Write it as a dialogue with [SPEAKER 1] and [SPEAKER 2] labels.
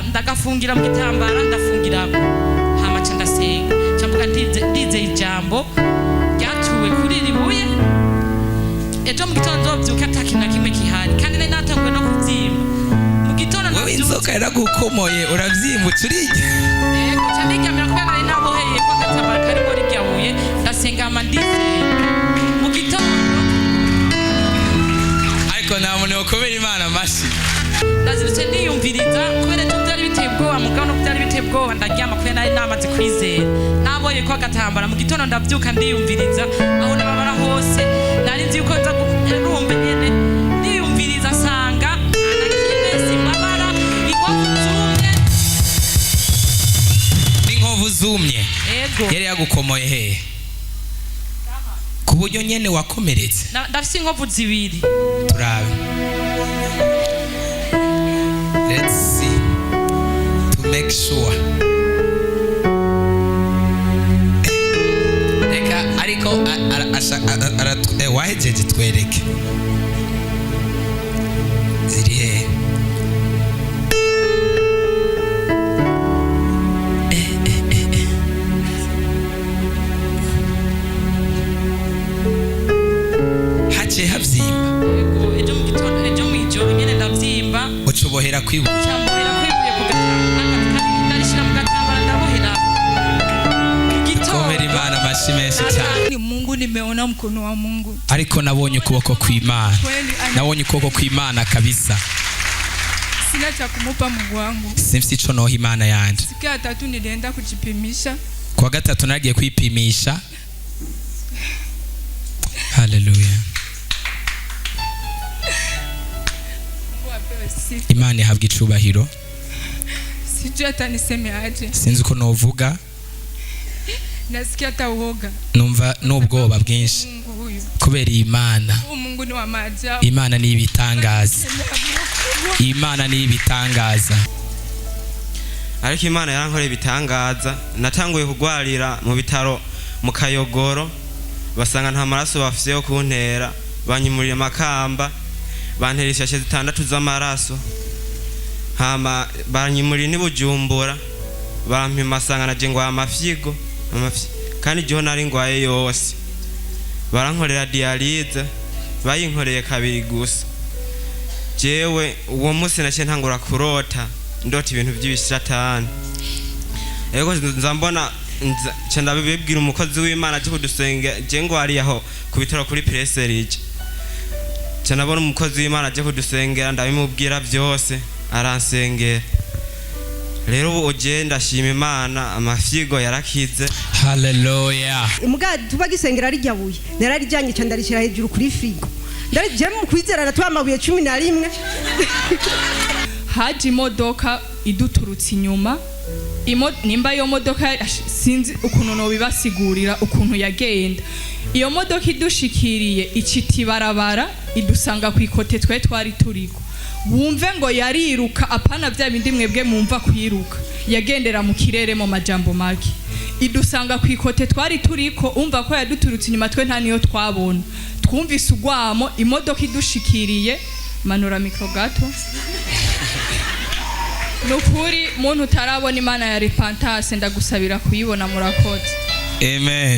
[SPEAKER 1] Ndagafungira mu gitambara, ndafungirako, hama ca ndasenga, ca mvuga ndizeye ijambo ryatuwe kuri iri buye, ejo mu gitondo nzovyuka ata kintu na kimwe gihari. Kandi nari natanguye no kuvyimba mu gitondo.
[SPEAKER 2] Wowe
[SPEAKER 1] Ndavyutse.
[SPEAKER 2] Inzoka yaragukomoye, uravyimbuka, urirya?
[SPEAKER 1] Yego, ca ndiryamira kubera nari naboheye ko agatambara karimo rirya buye. Ndasenga, hama ndizera mu gitondo.
[SPEAKER 2] Ariko nta muntu yokomera Imana amashyi.
[SPEAKER 1] Ndazirutse, ndiyumviriza kubera ejo byari biteye ubwoba, mugabo no byari biteye ubwoba, ndaryama kubera nari namaze kwizera, naboye ko agatambara. Mu gitondo ndabyuka, ndiyumviriza aho nababara hose, nari nzi yuko nza numva nyene ndiyumviriza, nsanga nta na kimwe, simbabara, inkovu zumye.
[SPEAKER 2] N'inkovu zumye?
[SPEAKER 1] Ego.
[SPEAKER 2] Yari yagukomoye hehe ku buryo nyene wakomeretse?
[SPEAKER 1] Ndafise inkovu zibiri.
[SPEAKER 2] Turabe, let's see to make sure. Reka ariko wahejeje, twereke ziri hehe. Eh. Haciye havyimba?
[SPEAKER 1] Ego, ejo mu gitondo, ejo mw'ijoro nyene ndavyimba.
[SPEAKER 2] Uca ubohera kwibuye?
[SPEAKER 1] Cambohera kwibuye ku gatambara, ndarishira mu gatambara, ndabohera mu gitondo.
[SPEAKER 2] Komera Imana amashyi menshi cyane.
[SPEAKER 3] Ni Mungu, nimeona mkono wa Mungu.
[SPEAKER 2] Ariko nabonye ukuboko kw'Imana.
[SPEAKER 3] Kweli
[SPEAKER 2] Nabonye ukuboko kw'Imana kabisa.
[SPEAKER 3] Sina cha kumupa Mungu wangu.
[SPEAKER 2] Simfite ico noha Imana yanje.
[SPEAKER 3] Siku ya tatu nilienda kujipimisha.
[SPEAKER 2] Kuwa gatatu naragiye kwipimisha. Haleluya.
[SPEAKER 3] Mungu apewe sifa.
[SPEAKER 2] Imana ihabwa icubahiro.
[SPEAKER 3] Sijui hata niseme aje.
[SPEAKER 2] Sinzi uko novuga.
[SPEAKER 3] Nasikia hata uoga.
[SPEAKER 2] Numva n'ubwoba bwinshi.
[SPEAKER 3] Mungu huyu.
[SPEAKER 2] Kubera iyi Mana.
[SPEAKER 3] Huyu Mungu ni wa maajabu.
[SPEAKER 2] Imana ni ibitangaza, Imana ni ibitangaza.
[SPEAKER 4] Ariko Imana yarankoreye ibitangaza. Natanguye kugwarira mu bitaro mu Kayogoro, basanga nta maraso bafise yo kuntera, banyimurira Makamba, bantera ishashe zitandatu z'amaraso. Hama banyimurira n'i Bujumbura, bampima, asanga naje ngwaye amafyigo. Kandi igiho nari ngwaye yose barankorera dialyse, bayinkoreye kabiri gusa. Jewe uwo munsi naciye ntangura kurota, ndota ibintu by'ibishatani. Ego, nza mbona nca ndabibwira umukozi w'Imana aje kudusenga. Je ngwariye aho ku bitaro kuri preserije, nca ndabona umukozi w'Imana aje kudusengera, ndabimubwira byose, aransengera. Rero ubu je ndashima Imana, amafyigo yarakize.
[SPEAKER 2] Haleluya.
[SPEAKER 5] Muga tuba gisengera, rirya buye nararijyanye cyane, ndarishyira hejuru kuri firigo, ndarijya mu kwizera, natwaye amabuye 11.
[SPEAKER 3] Haje imodoka iduturutse inyuma. Nimba iyo modoka sinzi ukuntu nobibasigurira ukuntu yagenda. Iyo modoka idushikiriye icita ibarabara, idusanga ku ikote twe twari turiko. Wumve ngo yariruka, apana bya bindi mwebwe mumva kwiruka, yagendera mu kirere. Mu majambo make, idusanga ku ikote twari turiko. Umva ko yaduturutse inyuma, twe nta niyo twabona, twumvise ugwamo imodoka idushikiriye. Manura micro gato. Nukuri muntu utarabona Imana ya repentance, ndagusabira kuyibona. Murakoze.
[SPEAKER 2] Amen.